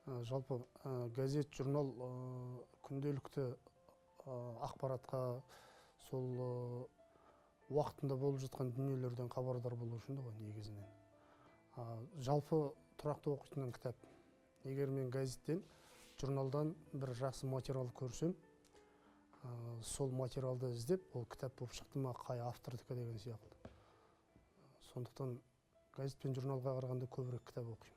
Жалпы газет, журнал күнделікті ақпаратқа, сол уақытында болып жатқан дүниелерден хабардар болу үшін ғой негізінен. Жалпы тұрақты оқитын кітап. Егер мен газеттен, журналдан бір жақсы материал көрсем, сол материалды іздеп, ол кітап болып шықты ма, қай автордікі деген сияқты. Сондықтан газет пен журналға қарағанда көбірек кітап оқимын.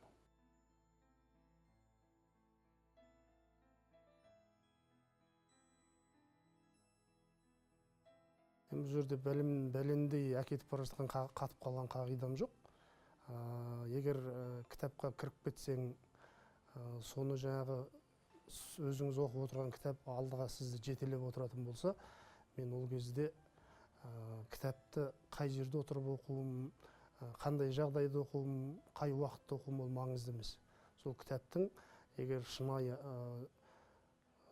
Бұл жерде бәлендей әкетіп бара жатқан қатып қалған қағидам жоқ. Егер кітапқа кіріп кетсең, соны жаңағы өзіңіз оқып отырған кітап алдыға сізді жетелеп отыратын болса, мен ол кезде кітапты қай жерде отырып оқуым, қандай жағдайда оқуым, қай уақытта оқуым ол маңызды емес. Сол кітаптың егер шынайы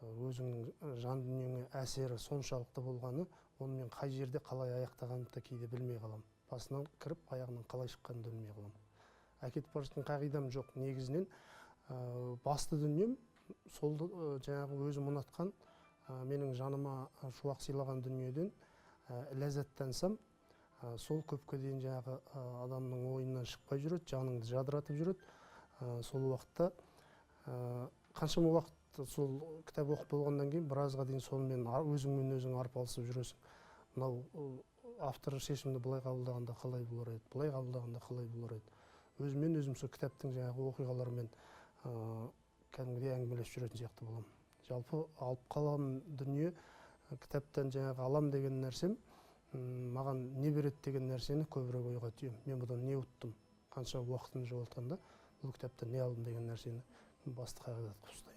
өзіңнің жан дүниеңе әсері соншалықты болғаны, оны мен қай жерде қалай аяқтағанымды да кейде білмей қаламын. Басынан кіріп, аяғынан қалай шыққанымды білмей қаламын. Әкетіп бара жатқан қағидам жоқ. Негізінен басты дүнием сол жаңағы өзім ұнатқан, менің жаныма шуақ сыйлаған дүниеден ләззаттансам, сол көпке дейін жаңағы адамның ойынан шықпай жүреді, жаныңды жадыратып жүреді. Сол уақытта қаншама уақыт сол кітап оқып болғаннан кейін біразға дейін сонымен өзіңмен өзің арпалысып жүресің. Мынау автор шешімді былай қабылдағанда қалай болар еді, былай қабылдағанда қалай болар еді. Өзіммен өзім сол кітаптың жаңағы оқиғаларымен кәдімгідей әңгімелесіп жүретін сияқты боламын. Жалпы алып қалам дүние, кітаптан жаңағы алам деген нәрсем, маған не береді деген нәрсені көбірек ойға түйемін. Мен бұдан не ұттым, қанша уақытымды жоғалтқанда бұл кітаптан не алдым деген нәрсені басты қағидат қылып ұстаймын.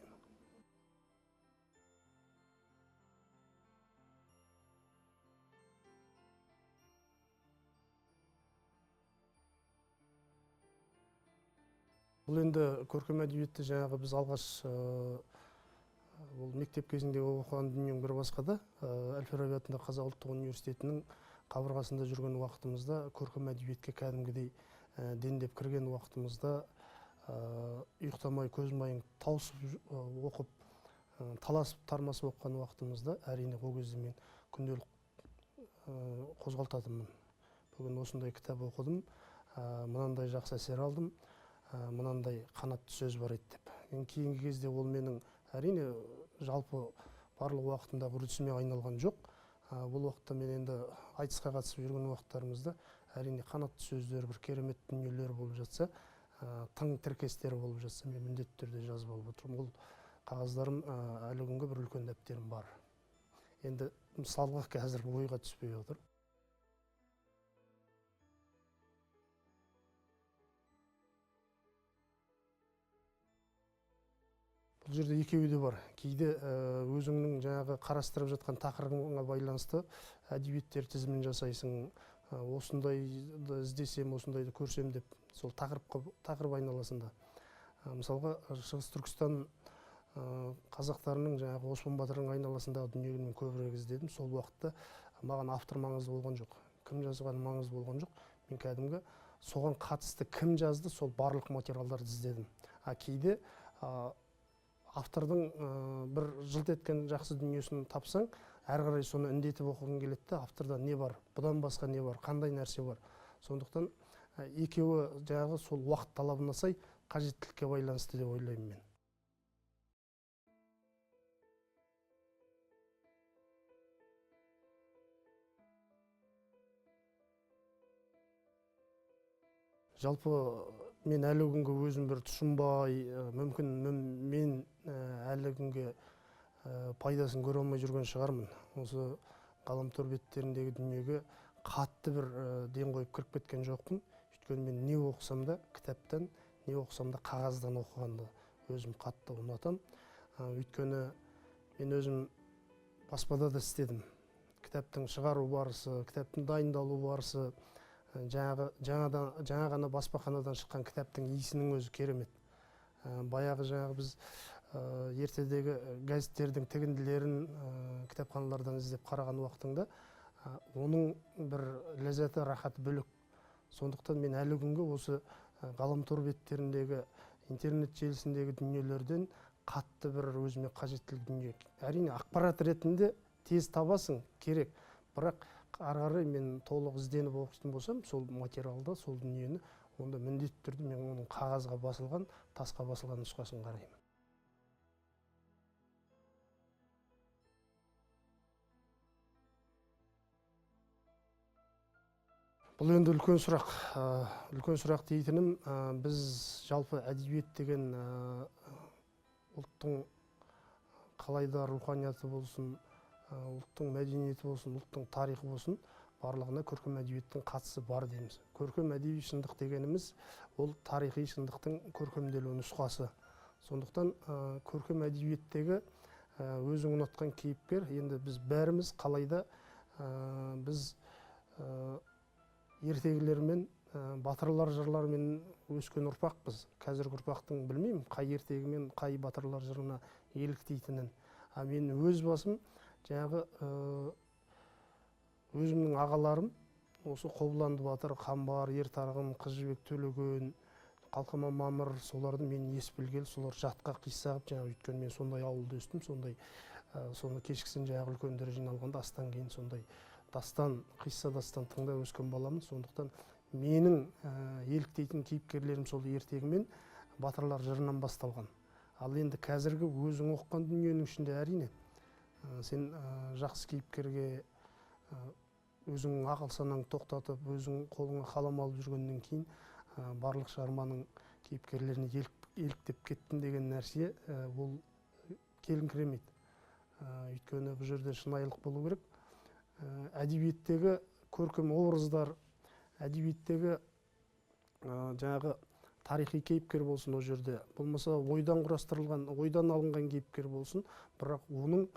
Бұл енді көркем әдебиетті жаңағы біз алғаш ол мектеп кезінде оқыған дүниенің бір басқа да, Әл-Фараби атындағы Қазақ ұлттық университетінің қабырғасында жүрген уақытымызда көркем әдебиетке кәдімгідей дендеп кірген уақытымызда ұйықтамай көз майын тауысып оқып, таласып тармасып оқыған уақытымызда әрине ол кезде мен күнделік қозғалтатынмын. Бүгін осындай кітап оқыдым, мынандай жақсы әсер алдым, мынандай қанатты сөз бар еді деп. Енді кейінгі кезде ол менің әрине жалпы барлық уақытымдағы үрдісіме айналған жоқ. Бұл уақытта мен енді айтысқа қатысып жүрген уақыттарымызда әрине қанатты сөздер, бір керемет дүниелер болып жатса, тың тіркестер болып жатса, мен міндетті түрде жазып алып отырмын. Ол қағаздарым әлі күнге бір үлкен дәптерім бар. Енді мысалға қазір ойға түспей отыр. Бұл жерде екеуі де бар. Кейде өзіңнің жаңағы қарастырып жатқан тақырыбыңа байланысты әдебиеттер тізімін жасайсың, осындайды іздесем, осындайды көрсем деп сол тақырып айналасында. Мысалға, Шығыс Түркістан қазақтарының жаңағы Оспан батырдың айналасындағы дүниені мен көбірек іздедім. Сол уақытта маған автор маңызды болған жоқ, кім жазғаны маңызды болған жоқ. Мен кәдімгі соған қатысты кім жазды, сол барлық материалдарды іздедім. А кейде автордың бір жылт еткен жақсы дүниесін тапсаң, әрі қарай соны індетіп оқығың келеді де, авторда не бар, бұдан басқа не бар, қандай нәрсе бар. Сондықтан екеуі жаңағы сол уақыт талабына сай қажеттілікке байланысты деп ойлаймын мен. Жалпы мен әлі күнге өзім бір тұшынбай, мүмкін мен әлі күнге пайдасын көре алмай жүрген шығармын. Осы ғаламтор беттеріндегі дүниеге қатты бір ден қойып кіріп кеткен жоқпын. Өйткені мен не оқысам да кітаптан, не оқысам да қағаздан оқығанды өзім қатты ұнатам. Өйткені мен өзім баспада да істедім. Кітаптың шығару барысы, кітаптың дайындалу барысы, жаңа ғана баспаханадан шыққан кітаптың иісінің өзі керемет. Баяғы жаңағы біз ертедегі газеттердің тігінділерін кітапханалардан іздеп қараған уақытыңда оның бір ләззаты, рахаты бөлек. Сондықтан мен әлі күнге осы ғаламтор беттеріндегі, Интернет желісіндегі дүниелерден қатты бір өзіме қажеттілік дүние. Әрине, ақпарат ретінде тез табасың, керек. Бірақ ары қарай мен толық ізденіп оқитын болсам, сол материалды, сол дүниені, онда міндетті түрде мен оның қағазға басылған, тасқа басылған нұсқасын қараймын. Бұл енді үлкен сұрақ. Үлкен сұрақ дейтінім, біз жалпы әдебиет деген ұлттың қалайда руханияты болсын, ұлттың мәдениеті болсын, ұлттың тарихы болсын, барлығына көркем әдебиеттің қатысы бар дейміз. Көркем әдеби шындық дегеніміз ол тарихи шындықтың көркемделу нұсқасы. Сондықтан көркем әдебиеттегі өзің ұнатқан кейіпкер, енді біз бәріміз қалайда біз ертегілермен, батырлар жырларымен өскен ұрпақпыз. Қазіргі ұрпақтың білмеймін, қай ертегімен, қай батырлар жырына еліктейтінін. А мен өз басым жаңағы өзімнің ағаларым осы Қобыланды батыр, Қамбар, Ер Тарғын, Қыз Жібек Төлеген, Қалқаман Мамыр, соларды мен ес білгелі, солар жатқа қисса қылып, жаңағы өйткені мен сондай ауылда өстім, сондай соны кешкісін жаңағы үлкендер жиналғанда астан кейін сондай дастан, қисса дастан тыңдап өскен баламын. Сондықтан менің еліктейтін кейіпкерлерім сол ертегімен батырлар жырынан басталған. Ал енді қазіргі өзің оқыған дүниенің ішінде әрине сен жақсы кейіпкерге өзің ақыл санаң тоқтатып, өзің қолыңа қалам алып жүргеннен кейін барлық шығарманың кейіпкерлеріне еліктеп кеттім деген нәрсе ол келіңкіремейді. Өйткені бұл жерде шынайылық болу керек. Әдебиеттегі көркем образдар, әдебиеттегі жаңағы тарихи кейіпкер болсын ол жерде, болмаса ойдан құрастырылған, ойдан алынған кейіпкер болсын, бірақ оның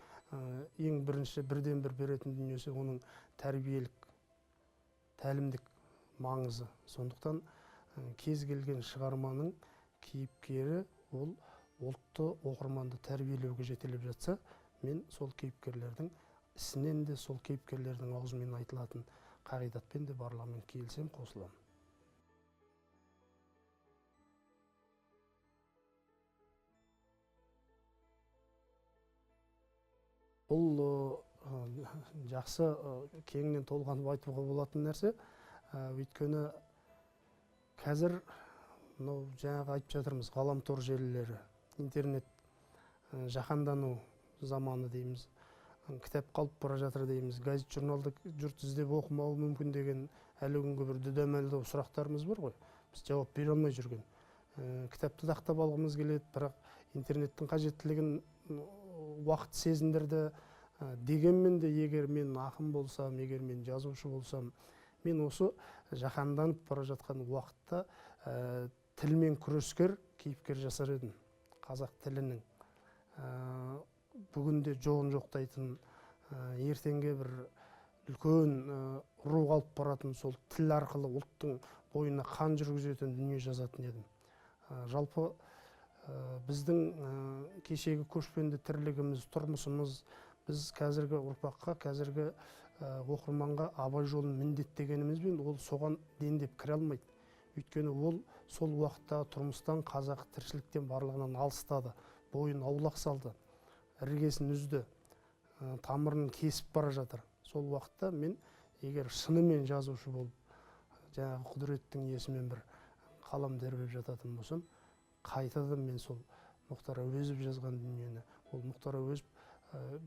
ең бірінші бірден бір беретін дүниесі оның тәрбиелік, тәлімдік маңызы. Сондықтан кез келген шығарманың кейіпкері ол ұлтты, оқырманды тәрбиелеуге жетелеп жатса, мен сол кейіпкерлердің ісінен де, сол кейіпкерлердің аузымен айтылатын қағидатпен де барлығымен келісем, қосыламын. Бұл жақсы кеңінен толғанып айтуға болатын нәрсе. Өйткені қазір мынау жаңағы айтып жатырмыз, ғаламтор желілері, интернет, жаһандану заманы дейміз, кітап қалып бара жатыр дейміз, газет журналды жұрт іздеп оқымауы мүмкін деген әлі күнге бір дүдәмәлдау сұрақтарымыз бар ғой, біз жауап бере алмай жүрген. Кітапты дақтап алғымыз келеді, бірақ интернеттің қажеттілігін уақыт сезіндірді. Дегенмен де егер мен ақын болсам, егер мен жазушы болсам, мен осы жаһанданып бара жатқан уақытта тілмен күрескер кейіпкер жасар едім. Қазақ тілінің бүгінде жоғын жоқтайтын, ертеңге бір үлкен рух алып баратын, сол тіл арқылы ұлттың бойына қан жүргізетін дүние жазатын едім. Жалпы біздің кешегі көшпенді тірлігіміз, тұрмысымыз, біз қазіргі ұрпаққа, қазіргі оқырманға Абай жолын міндеттегенімізбен ол соған дендеп кіре алмайды. Өйткені ол сол уақыттағы тұрмыстан, қазақ тіршіліктен барлығынан алыстады, бойын аулақ салды, іргесін үзді, тамырын кесіп бара жатыр. Сол уақытта мен егер шынымен жазушы болып, жаңағы құдіреттің иесімен бір қалам тербеп жататын болсам, қайтадан мен сол Мұхтар Әуезов жазған дүниені, ол Мұхтар Әуезов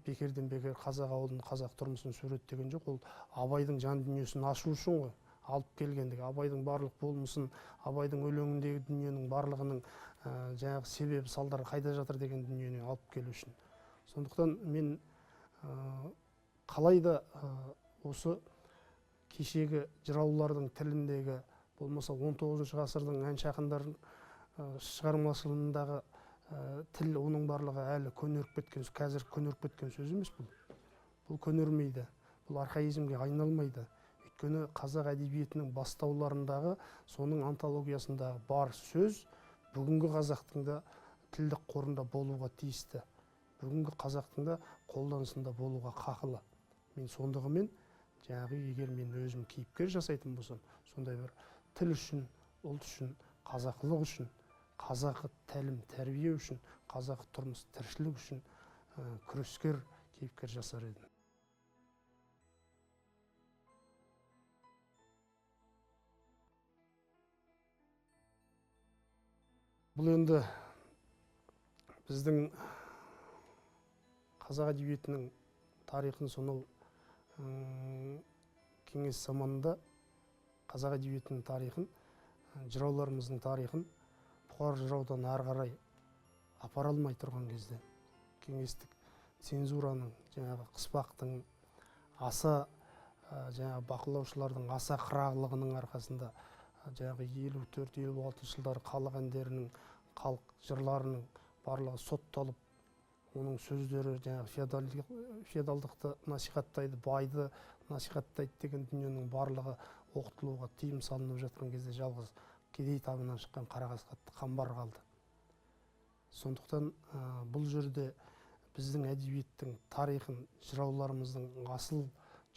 бекерден бекер қазақ ауылын, қазақ тұрмысын суреттеген жоқ, ол Абайдың жан дүниесін ашу үшін ғой алып келгендігі, Абайдың барлық болмысын, Абайдың өлеңіндегі дүниенің барлығының жаңағы себебі, салдары қайда жатыр деген дүниені алып келу үшін. Сондықтан мен қалай да осы кешегі жыраулардың тіліндегі, болмаса 19 ғасырдың әнші ақындардың шығармашылығындағы тіл, оның барлығы әлі көнеріп кеткен, қазір көнеріп кеткен сөз емес бұл. Бұл көнермейді, бұл архаизмге айналмайды. Өйткені қазақ әдебиетінің бастауларындағы, соның антологиясындағы бар сөз бүгінгі қазақтың да тілдік қорында болуға тиісті. Бүгінгі қазақтың да қолданысында болуға қақылы. Мен сондығымен жаңағы егер мен өзім кейіпкер жасайтын болсам, сондай бір тіл үшін, ұлт үшін, қазақылық үшін қазақы тәлім тәрбие үшін, қазақы тұрмыс тіршілік үшін күрескер кейіпкер жасар едім. Бұл енді біздің қазақ әдебиетінің тарихын сонау кеңес заманында қазақ әдебиетінің тарихын, жырауларымыздың тарихын Бұқар жыраудан ары қарай апара алмай тұрған кезде кеңестік цензураның, жаңағы қыспақтың, аса жаңағы бақылаушылардың аса қырағылығының арқасында жаңағы 54-56 жылдары халық әндерінің, халық жырларының барлығы сотталып, оның сөздері жаңағы феодалдықты насихаттайды, байды насихаттайды деген дүниенің барлығы оқытылуға тыйым салынып жатқан кезде жалғыз кедей табынан шыққан қара қасқатты Қамбар қалды. Сондықтан бұл жерде біздің әдебиеттің тарихын, жырауларымыздың асыл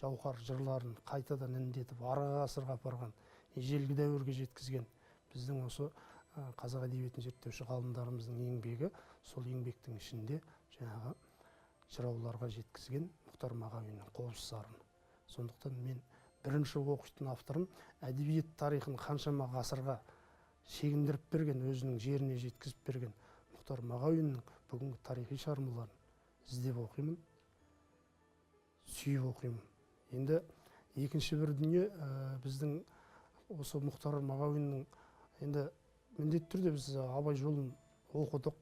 жауһар жырларын қайтадан індетіп, арғы ғасырға апарған, ежелгі дәуірге жеткізген біздің осы қазақ әдебиетін зерттеуші ғалымдарымыздың еңбегі, сол еңбектің ішінде жаңағы жырауларға жеткізген Мұхтар Мағауиннің Қобыз сарыны. Сондықтан мен бірінші оқитын авторым әдебиет тарихын қаншама ғасырға шегіндіріп берген, өзінің жеріне жеткізіп берген Мұхтар Мағауиннің бүгінгі тарихи шығармаларын іздеп оқимын, сүйіп оқимын. Енді екінші бір дүние, біздің осы Мұхтар Мағауиннің енді міндетті түрде біз Абай жолын оқыдық,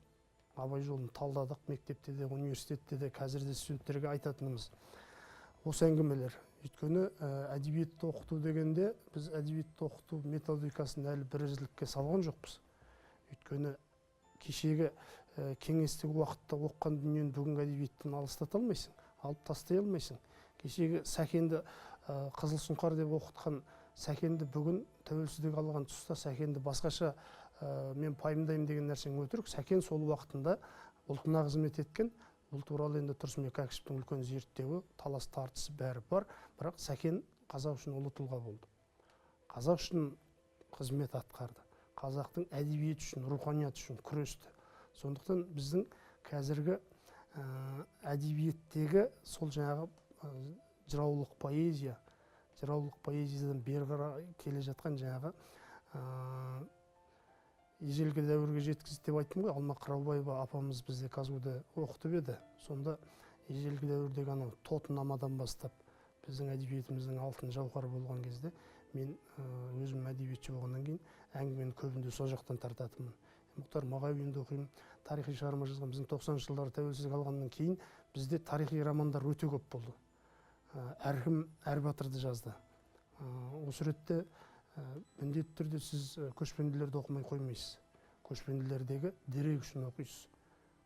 Абай жолын талдадық мектепте де, университетте де, қазір де студенттерге айтатынымыз осы әңгімелер. Өйткені әдебиетті оқыту дегенде біз әдебиетті оқыту методикасын әлі бірізділікке салған жоқпыз. Өйткені кешегі кеңестік уақытта оқыған дүниені бүгінгі әдебиеттен алыстата алмайсың, алып тастай алмайсың. Кешегі Сәкенді Қызыл сұңқар деп оқытқан Сәкенді бүгін тәуелсіздік алған тұста Сәкенді басқаша мен пайымдаймын деген нәрсең өтірік. Сәкен сол уақытында ұлтына қызмет еткен. Бұл туралы енді Тұрсынбек Әкішевтің үлкен зерттеуі, талас тартысы бәрі бар. Бірақ Сәкен қазақ үшін ұлы тұлға болды. Қазақ үшін қызмет атқарды. Қазақтың әдебиеті үшін, руханияты үшін күресті. Сондықтан біздің қазіргі әдебиеттегі сол жаңағы жыраулық поэзия, жыраулық поэзиядан бері қарай келе жатқан жаңағы ежелгі дәуірге жеткізді деп айттым ғой. Алма Қыраубаева апамыз бізде КазГУ-да оқытып еді. Сонда ежелгі дәуірдегі анау тотынамадан бастап біздің әдебиетіміздің алтын жауһары болған кезде мен өзім әдебиетші болғаннан кейін әңгімені көбінде сол жақтан тартатынмын. Мұхтар Мағауинді оқимын, тарихи шығарма жазған. Біздің 90-шы жылдары тәуелсіздік алғаннан кейін бізде тарихи романдар өте көп болды. Әркім әр батырды жазды. Осы ретте міндетті түрде сіз көшпенділерді оқымай қоймайсыз. Көшпенділердегі дерек үшін оқисыз.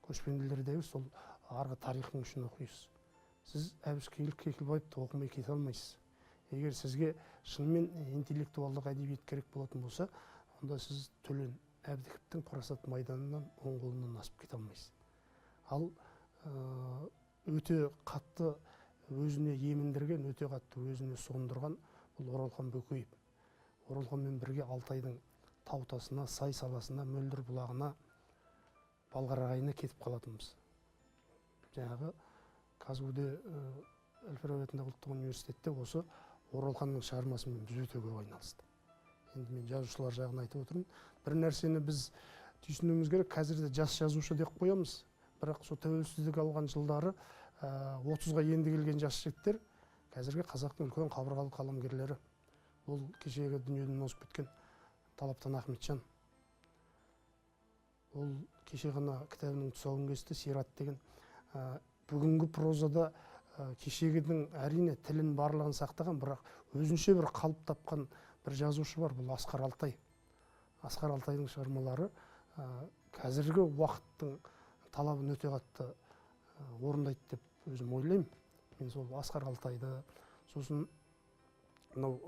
Көшпенділердегі сол арғы тарихың үшін оқисыз. Сіз Әбіш Кекілбаевты оқымай кете алмайсыз. Егер сізге шынымен интеллектуалдық әдебиет керек болатын болса, онда сіз Төлен Әбдіковтің Парасат майданынан оң қолынан асып кете алмайсыз. Ал өте қатты өзіне еміндірген, өте қатты өзіне сондырған бұл Оралхан Бөкеев. Оралханмен бірге Алтайдың тау тасына, сай саласына, мөлдір бұлағына, Балқарағайына кетіп қалатынбыз. Жаңағы КазГУ-де Әл-Фараби атындағы ұлттық университетте осы Оралханның шығармасымен біз өте көп айналыстық. Енді мен жазушылар жағын айтып отырмын. Бір нәрсені біз түйсінуіміз керек, қазір де жас жазушы деп қоямыз. Бірақ сол тәуелсіздік алған жылдары 30-ға енді келген жас жігіттер қазіргі қазақтың үлкен қабырғалы қаламгерлері. Ол кешегі дүниеден озып кеткен Талаптан Ахметжан. Ол кеше ғана кітабының тұсауын кесті, Сират деген. Бүгінгі прозада кешегінің әрине тілін барлығын сақтаған, бірақ өзінше бір қалып тапқан бір жазушы бар, бұл Асқар Алтай. Асқар Алтайдың шығармалары қазіргі уақыттың талабын өте қатты орындайды деп өзім ойлаймын. Мен сол Асқар Алтайды, сосын мынау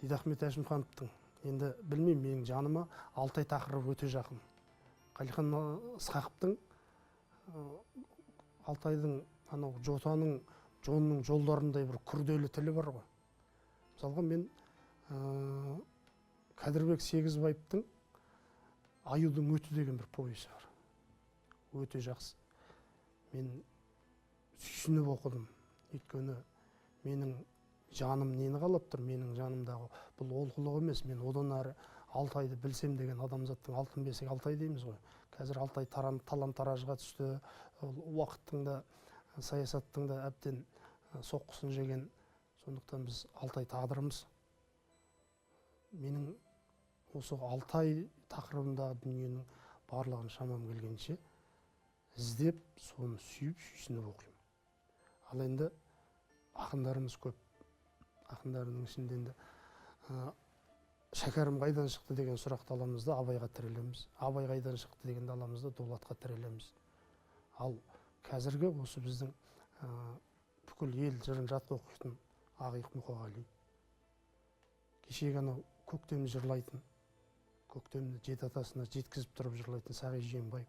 Дидахмет Әшімхановтың, енді білмеймін, менің жаныма Алтай тақырыбы өте жақын. Қалихан Ысқақовтың Алтайдың анау жотаның, жонның жолдарындай бір күрделі тілі бар ғой. Мысалға мен Кәдірбек Сегізбаевтың Аюдың өті деген бір повесі бар. Өте жақсы. Мен сүйсініп оқыдым. Өйткені менің жаным нені қалап тұр, менің жанымдағы бұл олқылық емес, мен одан әрі Алтайды білсем деген адамзаттың алтын бесігі Алтай дейміз ғой. Қазір Алтай талан-таражға түсті, ол уақыттың да, саясаттың да әбден соққысын жеген. Сондықтан біз Алтай тағдырымыз. Менің осы Алтай тақырыбындағы дүниенің барлығын шамам келгенше іздеп, соны сүйіп, сүйсініп оқимын. Ал енді ақындарымыз көп. Ақындарының ішінде енді Шәкәрім қайдан шықты деген сұрақты аламыз да Абайға тірелеміз. Абай қайдан шықты дегенді аламыз да Дулатқа тірелеміз. Ал қазіргі осы біздің бүкіл ел жырын жатқа оқитын Ағиық Мұқағали, кешегі анау көктемді жырлайтын, көктемді жеті атасына жеткізіп тұрып жырлайтын Сағи Жиенбаев,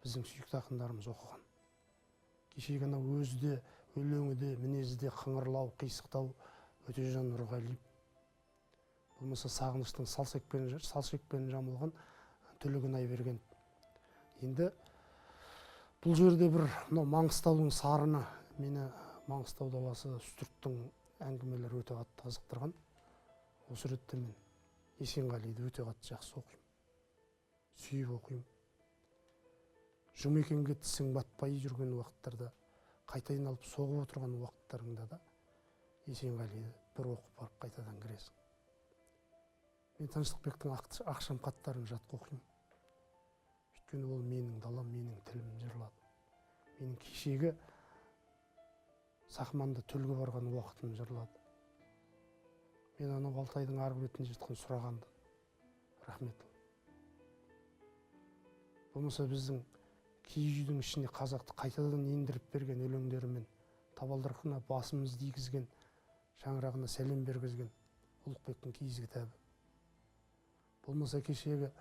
біздің сүйікті ақындарымыз оқыған. Кешегі анау өзі де, өлеңі де, мінезі де қыңырлау, қисықтау Өтежан Нұрғалиев, болмаса сағыныштың сал шекпенін жамылған Төлеген Айберген. Енді бұл жерде бір мынау Маңғыстаудың сарыны, мені Маңғыстау даласы, Үстірттің әңгімелері өте қатты қызықтырған. Осы ретте мен Есенғалиді өте қатты жақсы оқимын, сүйіп оқимын. Жұмекенге тісің батпай жүрген уақыттарда, қайта айналып соғып отырған уақыттарыңда да Есенғалиді бір оқып барып қайтадан кіресің. Мен Тыныштықбектің ақшам хаттарын жатқа оқимын. Өйткені ол менің далам, менің тілім жырлады. Менің кешегі Сахманда төлге барған уақытым жырлады. Мен анау Алтайдың арғы бетінде жатқан Сұрағанды, рахмет. Болмаса біздің киіз үйдің ішіне қазақты қайтадан ендіріп берген өлеңдерімен, табалдырығына басымызды игізген, шаңырағына сәлем бергізген Ұлықбектің киіз кітабы. Болмаса кешегі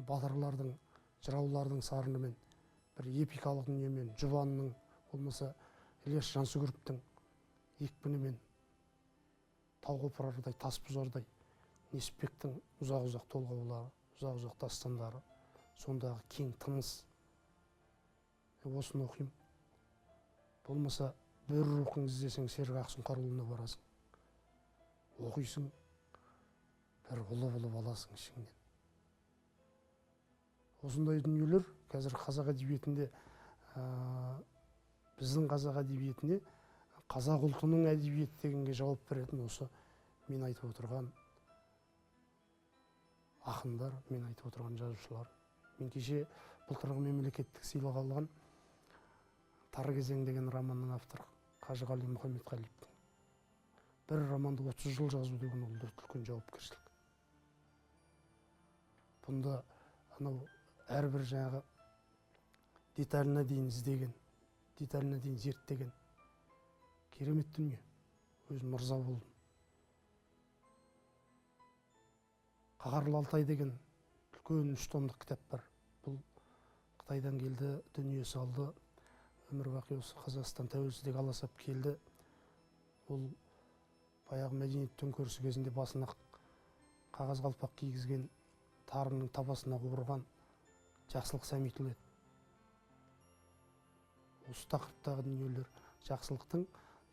батырлардың, жыраулардың сарынымен, бір эпикалық дүниемен, Жұбанның, болмаса Ілияс Жансүгіровтің екпінімен, тау қопарардай, тас бұзардай Несіпбектің ұзақ-ұзақ толғаулары, ұзақ-ұзақ дастандары, сондағы кең тыныс. Осыны оқимын. Болмаса бөрі рухын іздесең Серік Ақсұңқарұлына барасың. Оқисың, бір ұлы-ұлы аласың ішіңнен. Осындай дүниелер қазір қазақ әдебиетінде, біздің қазақ әдебиетіне, қазақ ұлтының әдебиеті дегенге жауап беретін осы мен айтып отырған ақындар, мен айтып отырған жазушылар. Мен кеше былтырғы мемлекеттік сыйлық алған Тар кезең деген романның авторы Қажығали Мұхамедқалиевтің. Бір романды 30 жыл жазу деген ол үлкен жауапкершілік. Бұнда анау әрбір жаңағы деталіне дейін іздеген, деталіне дейін зерттеген керемет дүние. Өзім мырза болдым. Қаһарлы Алтай деген үлкен 3 томдық кітап бар. Бұл Қытайдан келді, дүние салды. Өмір бақи осы Қазақстан тәуелсіздік аласап келді. Ол баяғы мәдениет төңкерісі кезінде басына қағаз қалпақ кигізген, тарының табасына қуырған Жақсылық Сәмитұлы еді. Осы тақырыптағы дүниелер Жақсылықтың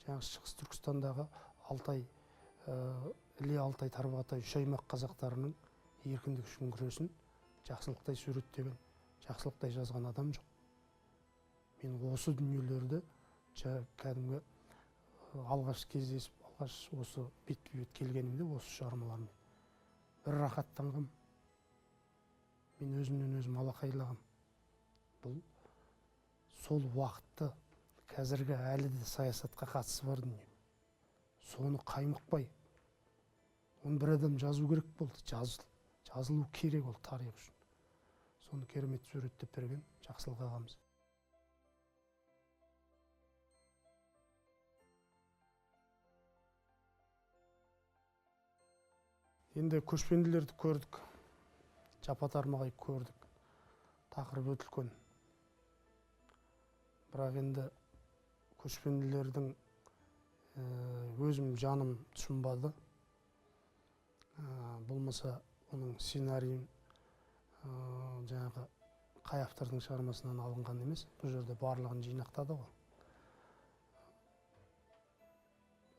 жаңағы Шығыс Түркістандағы Алтай, Іле Алтай, Тарбағатай үш аймақ қазақтарының еркіндік үшін күресін Жақсылықтай суреттеген, Жақсылықтай жазған адам жоқ. Мен осы дүниелерді кәдімгі алғаш кездесіп, алғаш осы бетпе-бет келгенімде осы шығармалармен бір рахаттанғам. Мен өзімнен өзім алақайлағам. Бұл сол уақытты қазіргі әлі де саясатқа қатысы бар дүние. Соны қаймықпай, оны бір адам жазу керек болды, жазылу керек ол тарих үшін. Соны керемет суреттеп берген Жақсылық ағамыз. Енді көшпенділерді көрдік, жапа тармағай көрдік, тақырып өте үлкен. Бірақ енді көшпенділердің өзім жаным тұшынбады. Болмаса оның сценарийін Жаңағы қай автордың шығармасынан алынған емес, бұл жерде барлығын жинақтады ғой.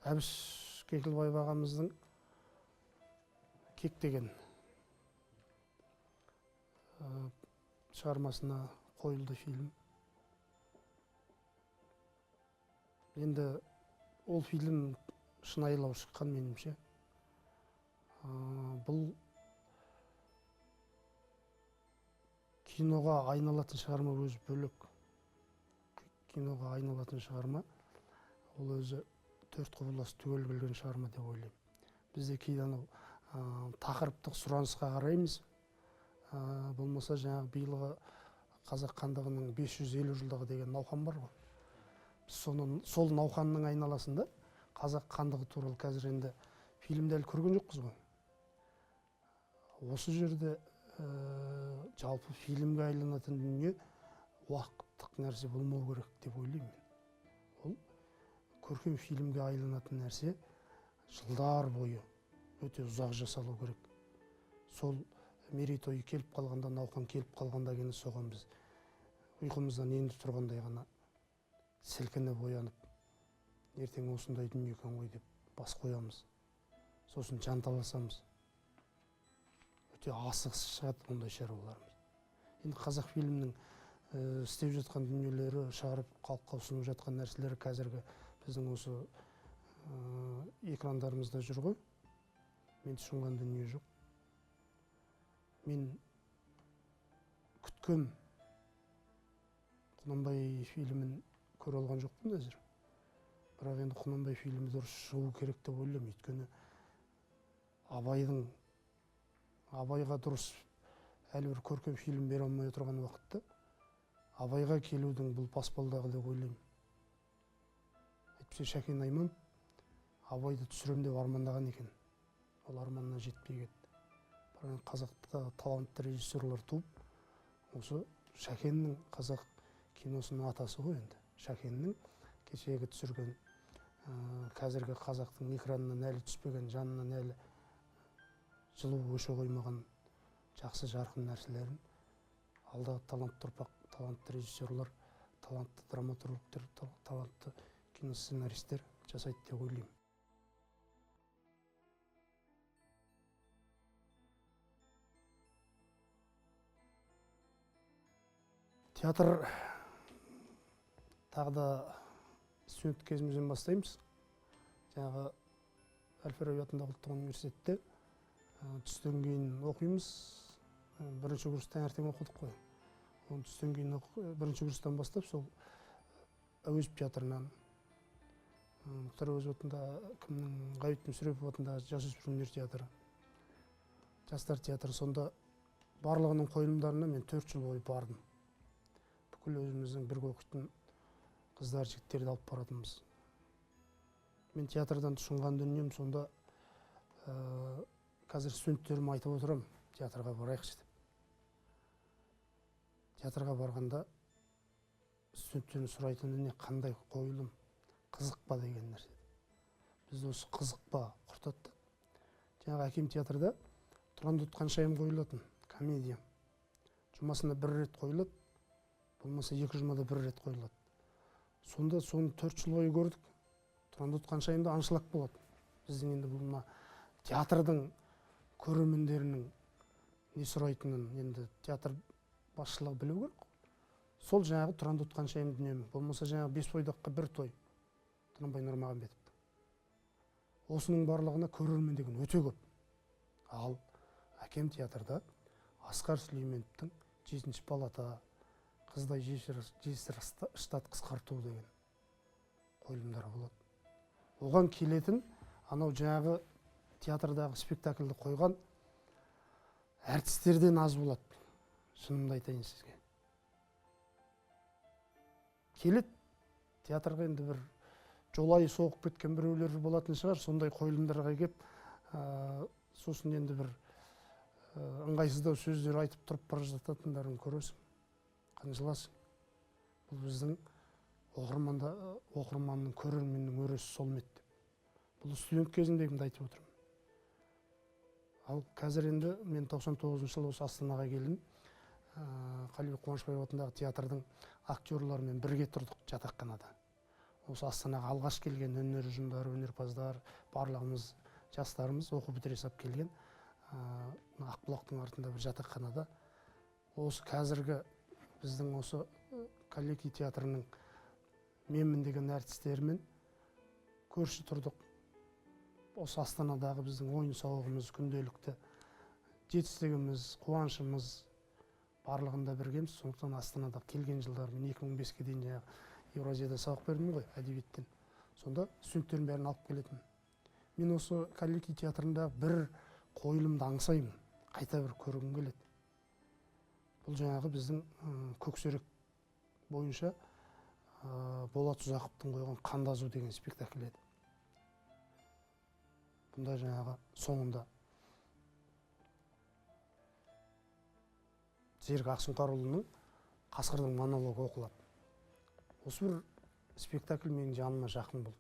Әбіш Кекілбаев ағамыздың Кек деген шығармасына қойылды фильм. Енді ол фильм шынайылау шыққан меніңше. Бұл киноға айналатын шығарма өзі бөлек. Киноға айналатын шығарма ол өзі төрт құбыласы түгел келген шығарма деп ойлаймын. Бізде кейде анау тақырыптық сұранысқа қараймыз. Болмаса жаңағы биылғы Қазақ хандығының 550 жылдығы деген науқан бар ғой. Сол науқанның айналасында Қазақ хандығы туралы қазір енді фильмді әлі көрген жоқпыз ғой. Осы жерде жалпы фильмге айланатын дүние уақыттық нәрсе болмау керек деп ойлаймын мен. Ол көркем фильмге айланатын нәрсе жылдар бойы өте ұзақ жасалу керек. Сол мерейтойы келіп қалғанда, науқан келіп қалғанда ғана соған біз ұйқымыздан енді тұрғандай ғана сілкініп оянып, ертең осындай дүние екен ғой деп бас қоямыз. Сосын жанталасамыз. Өте асығыс шығады ондай шаруаларымыз. Енді қазақ фильмінің істеп жатқан дүниелері, шығарып халыққа ұсынып жатқан нәрселері қазіргі біздің осы экрандарымызда жүр ғой. Мен тұшынған дүние жоқ. Мен күткем Құнанбай фильмін көре алған жоқпын әзір. Бірақ енді Құнанбай фильмі дұрыс шығу керек деп ойлаймын. Өйткені Абайға дұрыс әлі бір көркем фильм бере алмай отырған уақытта Абайға келудің бұл баспалдағы деп ойлаймын. Әйтпесе Шәкен Айманов Абайды түсірем деп армандаған екен. Ол арманына жетпей кетті. Бірақ қазақта талантты режиссерлар туып, осы Шәкеннің қазақ киносының атасы ғой енді. Шәкеннің кешегі түсірген, қазіргі қазақтың экранынан әлі түспеген, жанынан әлі жылу өше қоймаған жақсы жарқын нәрселерін алдағы талантты ұрпақ, талантты режиссерлар, талантты драматургтер, талантты киносценаристер жасайды деп ойлаймын. Театр тағы да студент кезімізден бастаймыз. Жаңағы Әл-Фараби атындағы ұлттық университетте түстен кейін оқимыз. Бірінші курс таңертең оқыдық қой. Оны түстен кейін бірінші курстан бастап сол Әуезов театрынан, Мұхтар Әуезов атындағы, кімнің, Ғабит Мүсірепов атындағы жасөспірімдер театры, жастар театры, сонда барлығының қойылымдарына мен 4 жыл бойы бардым. Бүкіл өзіміздің бірге оқитын қыздар, жігіттерді алып баратынбыз. Мен театрдан тұшынған дүнием сонда, қазір студенттеріме айтып отырамын, театрға барайықшы деп. Театрға барғанда студенттердің сұрайтыны не, қандай қойылым, қызық па деген нәрсе. Бізді осы қызық па құртады. Жаңағы әкем театрда Тұрандот Қаншайым қойылатын комедия. Жұмасына бір рет қойылады, болмаса 2 жұмада бір рет қойылады. Сонда соны 4 жыл бойы көрдік. Тұрандот Қаншайымда аншлаг болады. Біздің енді бұл мына театрдың көрермендерінің не сұрайтынын енді театр басшылығы білу керек. Сол жаңағы Тұрандот Қаншайым дүниемі, болмаса жаңағы 5 бойдаққа бір той Тұранбай Нұрмағамбетовті. Осының барлығына көрермен деген өте көп. Ал әкем театрда Асқар Сүлейменовтің 7-ші палата, қыздай жесір штат қысқарту деген қойылымдары болады. Оған келетін анау жаңағы театрдағы спектакльді қойған әртістерден аз болады. Шынымды айтайын сізге. Келеді театрға енді бір жолайы соғып кеткен біреулер болатын шығар, сондай қойылымдарға кеп, сосын енді бір ыңғайсыздау сөздер айтып тұрып бара жататындарын көресің, қынжыласың. Бұл біздің оқырманның, көрерменнің өресі сол ма еді деп. Бұл студент кезіндегімді айтып отырмын. Ал қазір енді мен 99 жылы осы Астанаға келдім. Қалибек Қуанышбаев атындағы театрдың актерларымен бірге тұрдық жатақханада. Осы Астанаға алғаш келген өнер ұжымдары, өнерпаздар, барлығымыз жастарымыз оқу бітіре сап келген Ақбұлақтың артында бір жатақханада. Осы қазіргі біздің осы Калеки театрының менмін деген әртістерімен көрші тұрдық. Осы Астанадағы біздің ойын сауығымыз, күнделікті жетістігіміз, қуанышымыз барлығында біргеміз. Сондықтан Астанада келген жылдары мен 2005-ке дейін жаңағы Еуразияда сабақ бердім ғой әдебиеттен. Сонда студенттердің бәрін алып келетін. Мен осы Калеки театрында бір қойылымды аңсаймын, қайта бір көргім келеді. Бұл жаңағы біздің Көксерек бойынша Болат Ұзақовтың қойған Қандазу деген спектакль еді. Бұнда жаңағы соңында Серік Ақсұңқарұлының Қасқырдың монологы оқылады. Осы бір спектакль менің жаныма жақын болды.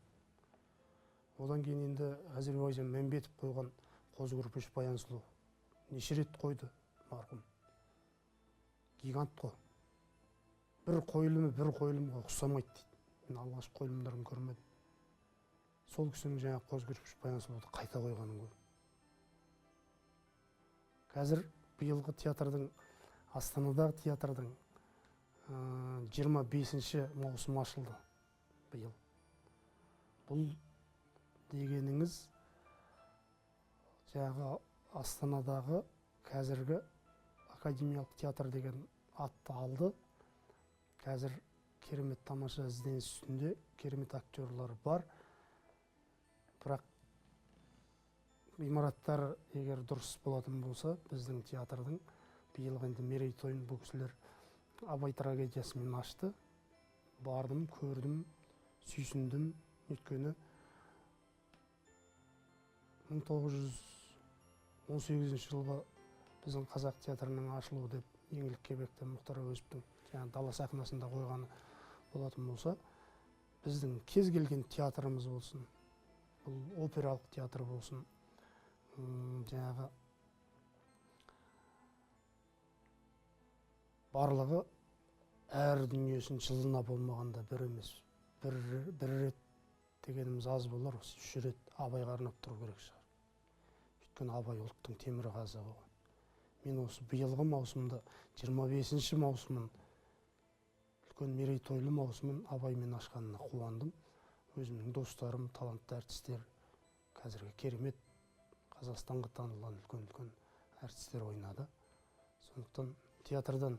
Одан кейін енді Әзербайжан Мәмбетов қойған Қозы Көрпеш Баян Сұлу неше рет қойды марқұм. Гигант қой. Бір қойылымы бір қойылымға ұқсамайды дейді. Мен алғашқы қойылымдарын көрмедім. Сол кісінің жаңағы Қозы Көрпеш Баян Сұлуды қайта қойғанын көрдім. Қазір биылғы театрдың, Астанадағы театрдың 25-ші маусым ашылды биыл. Бұл дегеніңіз жаңағы Астанадағы қазіргі академиялық театр деген атты алды. Қазір керемет тамаша ізденіс үстінде керемет актерлар бар. Бірақ ғимараттар егер дұрыс болатын болса, біздің театрдың биылғы енді мерейтойын бұл кісілер Абай трагедиясымен ашты. Бардым, көрдім, сүйсіндім. Өйткені 1918 жылғы біздің қазақ театрының ашылуы деп Еңлік Кебектен Мұхтар Әуезовтің жаңағы дала сахнасында қойғаны болатын болса, біздің кез келген театрымыз болсын, бұл опералық театр болсын, жаңағы барлығы әр дүниесін жылына болмағанда бір емес, бір рет дегеніміз аз болар, осы 3 рет Абайға арнап тұру керек шығар. Өйткені Абай ұлттың темір қазығы ғой. Мен осы биылғы маусымда 25-ші маусымын, үлкен мерейтойлы маусымын Абаймен ашқанына қуандым. Өзімнің достарым, талантты әртістер, қазіргі керемет Қазақстанға танылған үлкен-үлкен әртістер ойнады. Сондықтан театрдан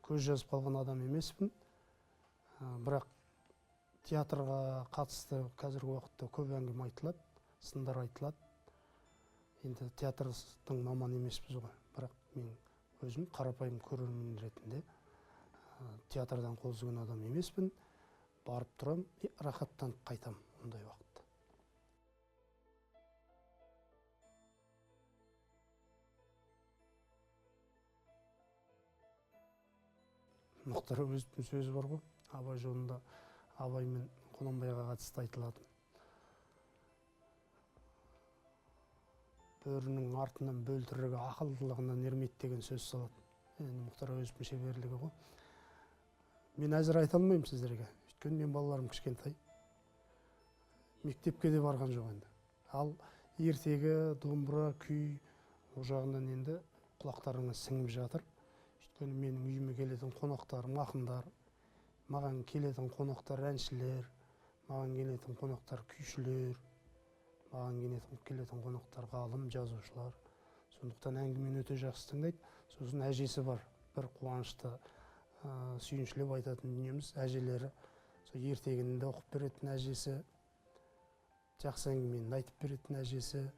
көз жазып қалған адам емеспін. Бірақ театрға қатысты қазіргі уақытта көп әңгіме айтылады, сындар айтылады. Енді театрдың маманы емеспіз ғой. Бірақ мен өзім қарапайым көрермен ретінде театрдан қол үзген адам емеспін. Барып тұрам, рахаттанып қайтам ондай уақытта. Мұхтар Әуезовтің сөзі бар ғой, Абай жолында Абай мен Құнанбайға қатысты айтылатын. Бөрінің артынан бөлтірігі ақылдылығынан ермейді деген сөз салады. Енді Мұхтар Әуезовтің шеберлігі ғой. Мен әзір айта алмаймын сіздерге, өйткені мен балаларым кішкентай. Мектепке де барған жоқ енді. Ал ертегі, домбыра, күй ол жағынан енді құлақтарыңа сіңіп жатыр. Өйткені менің үйіме келетін қонақтарым ақындар, маған келетін қонақтар әншілер, маған келетін қонақтар күйшілер, маған келетін қонақтар ғалым, жазушылар. Сондықтан әңгімені өте жақсы тыңдайды. Сосын әжесі бар, бір қуанышты сүйіншілеп айтатын дүниеміз, әжелері сол ертегіні де оқып беретін әжесі, жақсы әңгімені айтып беретін әжесі.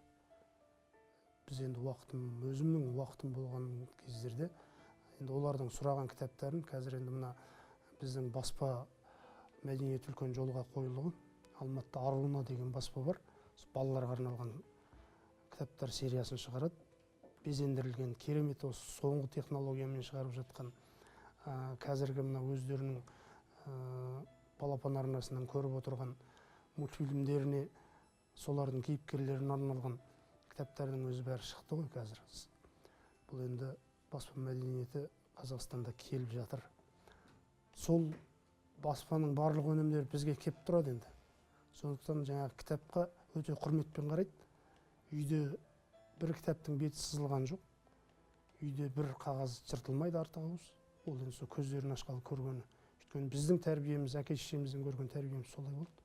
Біз енді уақытым, өзімнің уақытым болған кездерде енді олардың сұраған кітаптарын қазір енді мына біздің баспа мәдениет үлкен жолға қойылды ғой. Алматыда Аруна деген баспа бар. Балаларға арналған кітаптар сериясын шығарады. Безендірілген керемет осы соңғы технологиямен шығарып жатқан, қазіргі мына өздерінің балапан арнасынан көріп отырған мультфильмдеріне, солардың кейіпкерлеріне арналған кітаптардың өзі бәрі шықты ғой қазір. Бұл енді баспа мәдениеті Қазақстанда келіп жатыр. Сол баспаның барлық өнімдері бізге кеп тұрады енді. Сондықтан жаңағы кітапқа өте құрметпен қарайды. Үйде бір кітаптың беті сызылған жоқ. Үйде бір қағаз жыртылмайды артық ауыз. Ол енді сол көздерін ашқалы көргені. Өйткені біздің тәрбиеміз, әке шешемізден көрген тәрбиеміз солай болды.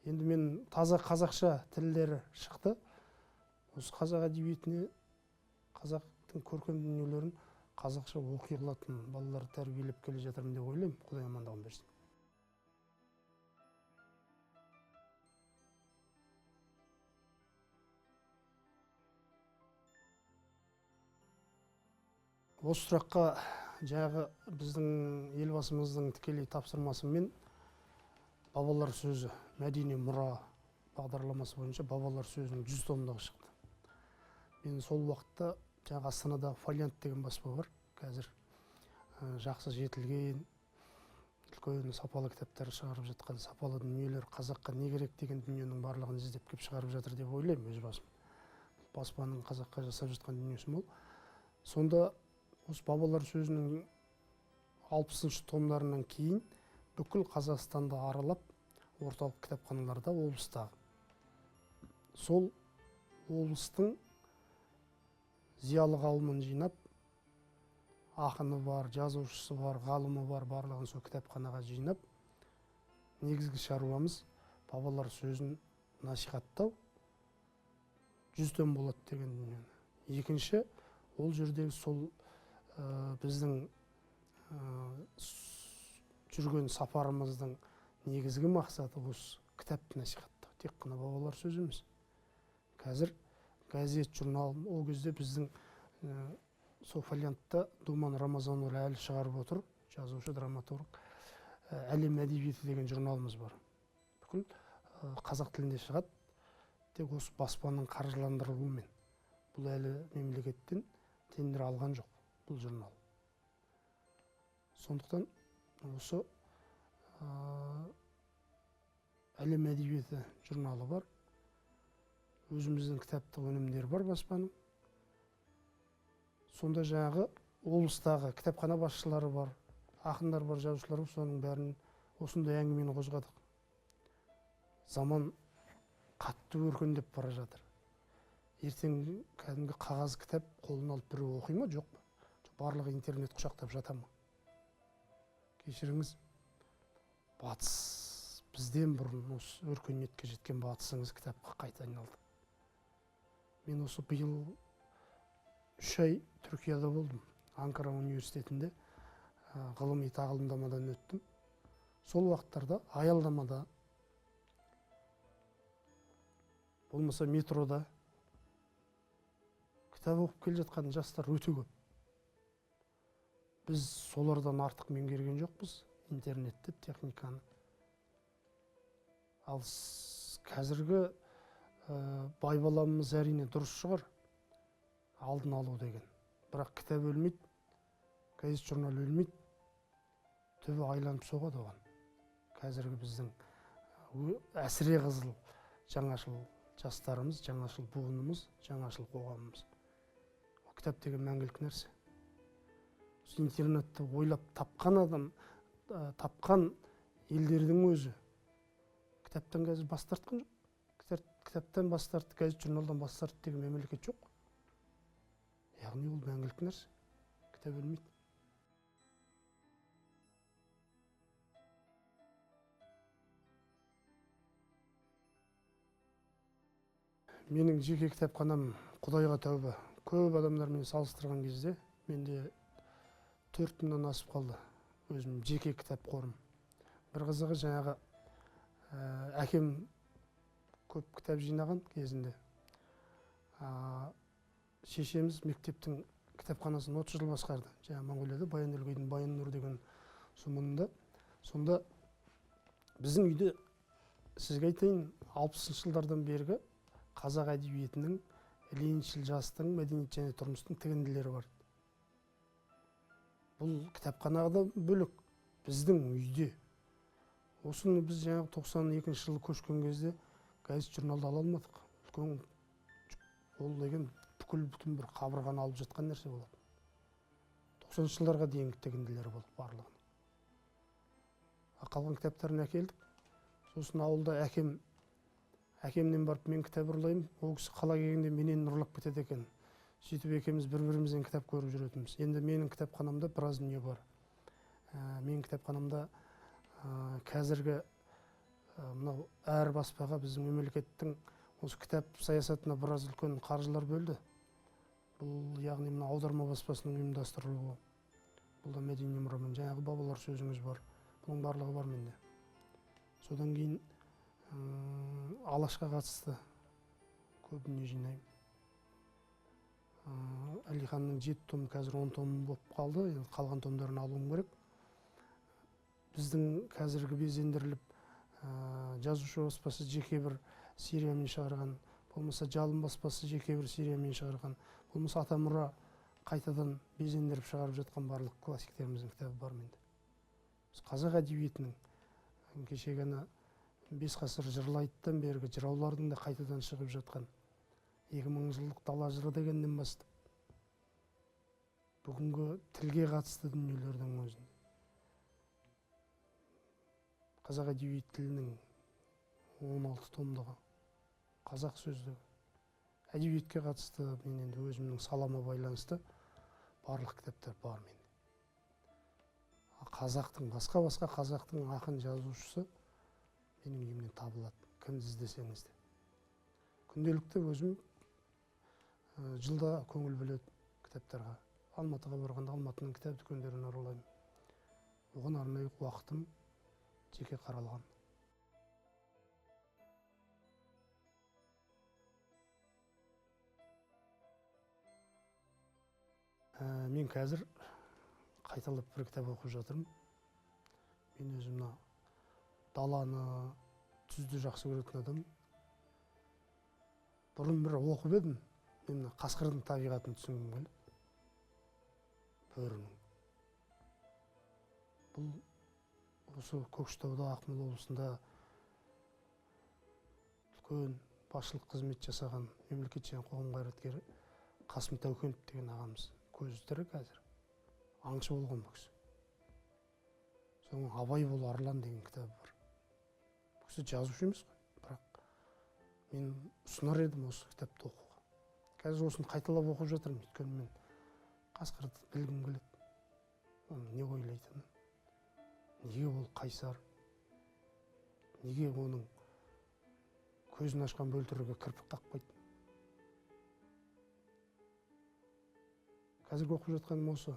Енді мен таза қазақша тілдері шықты. Осы қазақ әдебиетіне, қазақтың көркем дүниелерін қазақша оқи алатын балаларды тәрбиелеп келе жатырмын деп ойлаймын. Құдай амандығын берсін. Осы сұраққа жаңағы біздің елбасымыздың тікелей тапсырмасымен бабалар сөзі мәдени мұра бағдарламасы бойынша бабалар сөзінің 100 томдығы шықты. Мен сол уақытта жаңағы Астанадағы Фолиант деген баспа бар. Қазір жақсы жетілген, үлкен сапалы кітаптар шығарып жатқан, сапалы дүниелер, қазаққа не керек деген дүниенің барлығын іздеп кеп шығарып жатыр деп ойлаймын өз басым. Баспаның қазаққа жасап жатқан дүниесі мол. Сонда осы бабалар сөзінің 60 томдарынан кейін бүкіл Қазақстанды аралап, орталық кітапханаларда, облыстағы. Сол облыстың зиялы қауымын жинап, ақыны бар, жазушысы бар, ғалымы бар, барлығын сол кітапханаға жинап, негізгі шаруамыз бабалар сөзін насихаттау, 100 том болады деген дүниені. Екінші, ол жердегі сол біздің жүрген сапарымыздың негізгі мақсаты осы кітапты насихаттау. Тек қана бабалар сөзі емес. Қазір газет, журнал, ол кезде біздің сол Фолиантта Думан Рамазанұлы әлі шығарып отыр, жазушы, драматург. Әлем әдебиеті деген журналымыз бар. Бүкіл қазақ тілінде шығады. Тек осы баспаның қаржыландырылуымен. Бұл әлі мемлекеттен тендер алған жоқ бұл журнал. Сондықтан осы әлем әдебиеті журналы бар. Өзіміздің кітаптық өнімдері бар баспаның. Сонда жаңағы облыстағы кітапхана басшылары бар, ақындар бар, жазушылар бар, соның бәрін осындай әңгімені қозғадық. Заман қатты өркендеп бара жатыр. Ертең кәдімгі қағаз кітап қолына алып біреу оқи ма, жоқ па? Барлығы интернет құшақтап жата ма? Кешіріңіз, батыс бізден бұрын осы өркениетке жеткен батысыңыз кітапқа қайта айналды. Мен осы биыл 3 ай Түркияда болдым. Анкара университетінде ғылыми тағылымдамадан өттім. Сол уақыттарда аялдамада, болмаса метрода кітап оқып келе жатқан жастар өте көп. Біз солардан артық меңгерген жоқпыз интернетті, техниканы. Ал қазіргі байбаламымыз әрине дұрыс шығар, алдын алу деген. Бірақ кітап өлмейді, газет журнал өлмейді, түбі айланып соғады оған. Қазіргі біздің әсіре қызыл жаңашыл жастарымыз, жаңашыл буынымыз, жаңашыл қоғамымыз. Кітап деген мәңгілік нәрсе. Интернетті ойлап тапқан адам, тапқан елдердің өзі кітаптан қазір бас тартқан жоқ. Кітаптан бас тартты, газет журналдан бас тартты деген мемлекет жоқ. Яғни ол мәңгілік нәрсе. Кітап өлмейді. Менің жеке кітапханам Құдайға тәуба. Көп адамдармен салыстырған кезде менде 4000-нан асып қалды өзім жеке кітап қорым. Бір қызығы жаңағы әкем көп кітап жинаған кезінде. Шешеміз мектептің кітапханасын 30 жыл басқарды. Жаңа Моңғолияда Баян-Өлгейдің Баян Нұр деген сұмында. Сонда біздің үйде, сізге айтайын, 60 жылдардан бергі қазақ әдебиетінің, лениншіл жастың, мәдениет және тұрмыстың тігінділері бар. Бұл кітапханадан бөлек біздің үйде. Осыны біз жаңағы 92 жылы көшкен кезде газет журналды ала алмадық. Үлкен ол деген бүкіл бүтін бір қабырғаны алып жатқан нәрсе болады. 90 жылдарға дейінгі тігінділер болды барлығын. Қалған кітаптарын әкелдік. Сосын ауылда әкемнен барып мен кітап ұрлаймын, ол кісі қала келгенде менен ұрлап кетеді екен. Сөйтіп екеуміз бір-бірімізден кітап көріп жүретінбіз. Енді менің кітапханамда біраз дүние бар. Менің кітапханамда қазіргі мынау әр баспаға біздің мемлекеттің осы кітап саясатына біраз үлкен қаржылар бөлді. Бұл яғни мына аударма баспасының ұйымдастырылуы, бұл да мәдени мұрамен, жаңағы бабалар сөзіңіз бар, бұның барлығы бар менде. Содан кейін Алашқа қатысты көп дүние жинаймын. Әлиханның 7 том, қазір 10 том болып қалды, енді қалған томдарын алуым керек. Біздің қазіргі безендіріліп, жазушы баспасы жеке бір сериямен шығарған, болмаса Жалын баспасы жеке бір сериямен шығарған, болмаса Атамұра қайтадан безендіріп шығарып жатқан барлық классиктеріміздің кітабы бар менде. Біз қазақ әдебиетінің кеше ғана 5 ғасыр жырлайттан бергі жыраулардың да қайтадан шығып жатқан 2000 жылдық дала жыры дегеннен бастап бүгінгі тілге қатысты дүниелердің өзінде қазақ әдеби тілінің 16 томдығы, қазақ сөздігі, әдебиетке қатысты мен енді өзімнің салама байланысты барлық кітаптар бар менде. Қазақтың басқа-басқа қазақтың ақын жазушысы менің үйімнен табылады, кімді іздесеңіз де. Күнделікті өзім жылда көңіл бөледі кітаптарға. Алматыға барғанда Алматының кітап дүкендерін аралаймын. Оған арнайы уақытым жеке қаралған. Мен қазір қайталап бір кітап оқып жатырмын. Мен өзім мына даланы, түзді жақсы көретін адам. Бұрын бір оқып едім, мен мына қасқырдың табиғатын түсінгім келді. Бөрінің. Бұл осы Көкшетауда, Ақмола облысында үлкен басшылық қызмет жасаған мемлекет және қоғам қайраткері Қасым Тәукенов деген ағамыз. Көзі тірі қазір. Аңшы болған бұл кісі. Соның Абай бол арлан деген кітабы бар. Бұл кісі жазушы емес қой, бірақ мен ұсынар едім осы кітапты оқуға. Қазір осыны қайталап оқып жатырмын, өйткені мен қасқырды білгім келеді. Оның не ойлайтынын, неге ол қайсар, неге оның көзін ашқан бөлтірігі кірпік қақпайды. Қазіргі оқып жатқаным осы.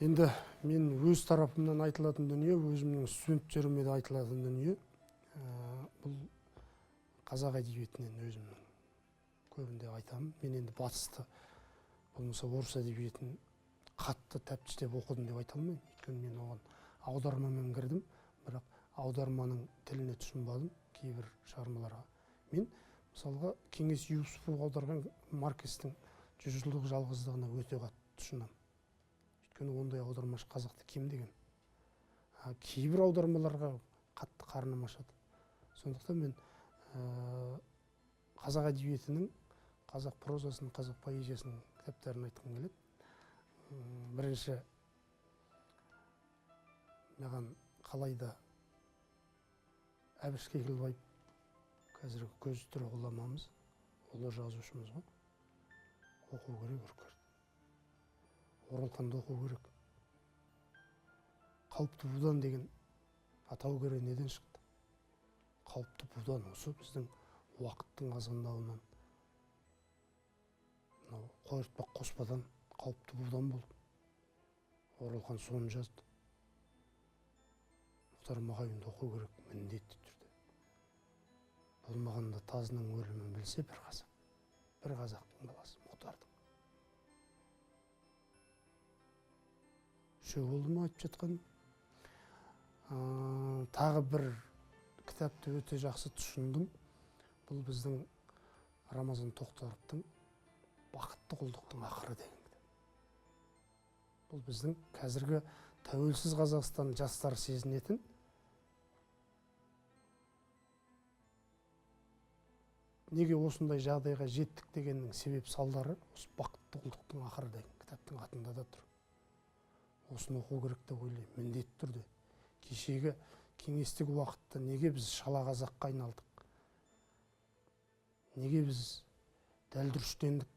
Енді мен өз тарапымнан айтылатын дүние, өзімнің студенттеріме де айтылатын дүние, бұл қазақ әдебиетінен өзімнің көбінде айтамын. Мен енді батысты, болмаса орыс әдебиетін қатты тәптіштеп оқыдым деп айта алмаймын. Өйткені мен оған аудармамен кірдім, бірақ аударманың тіліне түсінбадым кейбір шығармаларға. Мен мысалға Кеңес Юсупов аударған Маркестің 100 жылдық жалғыздығына өте қатты түсінемін. Өйткені ондай аудармашы қазақты кем деген. Кейбір аудармаларға қатты қарным ашады. Сондықтан мен қазақ әдебиетінің, қазақ прозасының, қазақ поэзиясының кітаптарын айтқым келеді. Бірінші, маған қалайда Әбіш Кекілбаев, қазіргі көзі тірі ғұламамыз, ұлы жазушымыз ғой. Оқу керек үркерді. Оралханды оқу керек. Қауіпті будан деген атау керек неден шықты? Қауіпті будан осы біздің уақыттың азғындауынан, мынау қойыртпақ қоспадан қауіпті будан болды. Оралхан соны жазды. Мұхтар Мағауинді оқу керек міндетті түрде. Болмағанда тазының өлімін білсе бір қазақ, бір қазақтың баласы Мұхтардың. Үшеу болды ма айтып жатқаным? Тағы бір кітапты өте жақсы түсіндім. Бұл біздің Рамазан Тоқтаровтың Бақытты құлдықтың ақыры деген кітап. Бұл біздің қазіргі тәуелсіз Қазақстан жастары сезінетін Неге осындай жағдайға жеттік дегеннің себеп салдары осы «Бақытты құлдықтың ақыры» деген кітаптың атында да тұр. Осыны оқу керек деп ойлаймын, міндетті түрде. Кешегі кеңестік уақытта неге біз шала қазаққа айналдық? Неге біз дәлдүріштендік?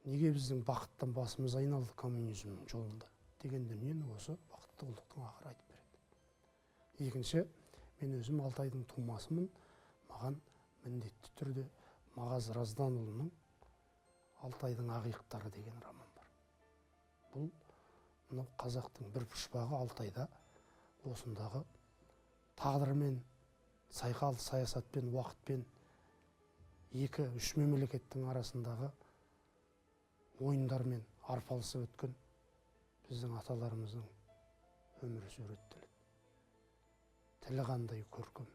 Неге біздің бақыттан басымыз айналды коммунизмнің жолында деген дүниені осы «Бақытты құлдықтың ақыры» айтып береді. Екінші, мен өзім Алтайдың тумасымын. Маған міндетті түрде Мағаз Разданұлының «Алтайдың ақиықтары» деген роман бар. Бұл мынау қазақтың бір пұшпағы Алтайда, осындағы тағдырмен, сайқал саясатпен, уақытпен екі-үш мемлекеттің арасындағы ойындармен арпалысып өткен біздің аталарымыздың өмірі суреттеледі. Тілі қандай көркем.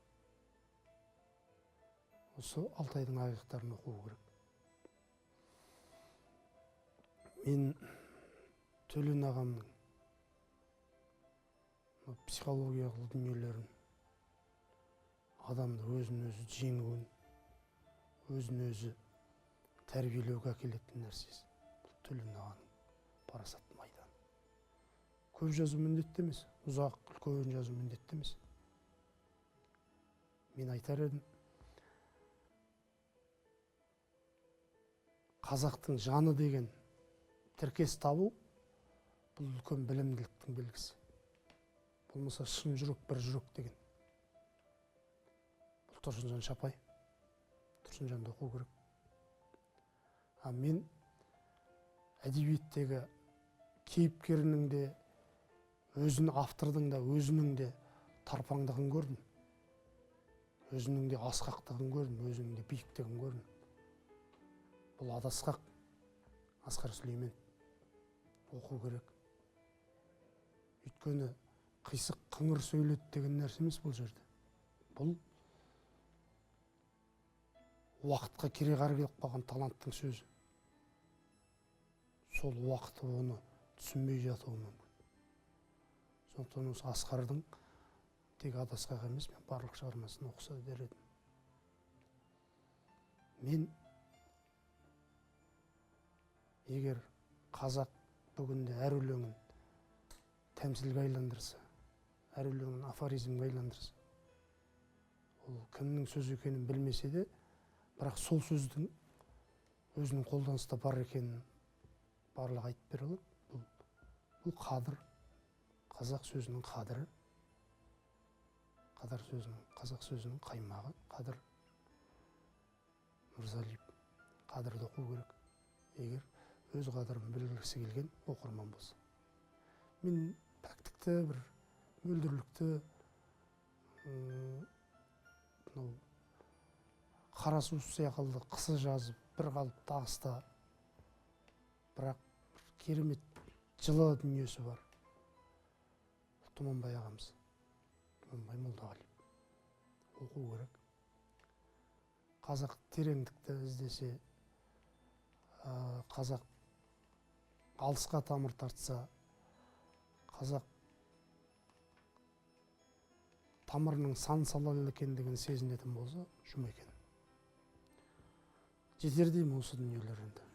Осы «Алтайдың ақиықтарын» оқу керек. Мен Төлен ағамның психологиялық дүниелерін, адамды өзін өзі жеңуін, өзін өзі тәрбиелеуге әкелетін нәрсесі. Бұл Төлен ағаның «Парасат майданы». Көп жазу міндетті емес, ұзақ, үлкен жазу міндетті емес. Мен айтар едім, қазақтың жаны деген тіркес табу бұл үлкен білімділіктің белгісі. Болмаса шын жүрек бір жүрек деген. Бұл Тұрсынжан Шапай. Тұрсынжанды оқу керек. А мен әдебиеттегі кейіпкерінің де, өзінің автордың да, өзінің де тарпаңдығын көрдім. Өзінің де асқақтығын көрдім, өзінің де биіктігін көрдім. Бұл адасқақ Асқар Сүлеймен оқу керек. Өйткені қисық қыңыр сөйледі деген нәрсе емес бұл жерде. Бұл уақытқа кереғар келіп қалған таланттың сөзі. Сол уақыты оны түсінбей жатуы мүмкін. Сондықтан осы Асқардың тек адасқақ емес, мен барлық шығармасын оқыса дер едім. Мен егер қазақ бүгінде әр өлеңін тәмсілге айландырса, әр өлеңін афоризмге айландырса, ол кімнің сөзі екенін білмесе де, бірақ сол сөздің өзінің қолданыста бар екенін барлығы айтып бере алады. Бұл қадір, қазақ сөзінің қадірі, қадір сөзінің, қазақ сөзінің қаймағы, Қадыр Мырзалиев. Қадірді оқу керек, егер өз қадірін білгісі келген оқырман болса. Мен пәктікті, бір мөлдірлікті, мынау қара су сияқты қысы жазып бір қалыпты ағыста, бірақ бір керемет жылы дүниесі бар. Тұманбай ағамыз, Тұманбай Молдағалиев оқу керек. Қазақ тереңдікті іздесе, қазақ алысқа тамыр тартса, қазақ тамырының сан салалы екендігін сезінетін болса, Жұмекен. Жетер деймін осы дүниелер енді.